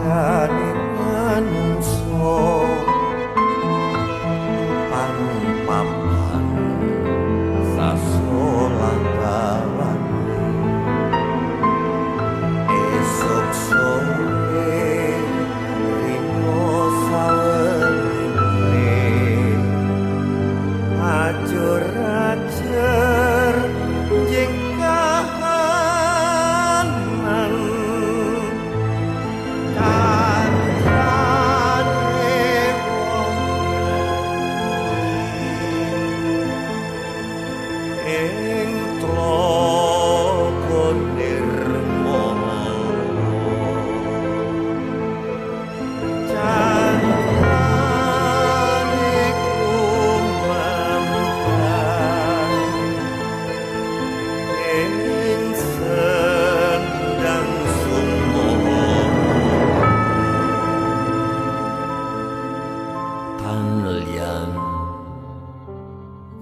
Wargane manungsa pan-papan sasolah bawane esok sore rino sawenine ajur ajer jeng kahanan kancane wong ing tlaga nirmala candrane kumandhang ing sendang sumala tanlian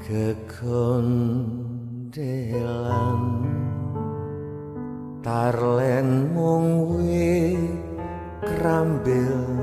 kekondelan tarlen mung wi krambil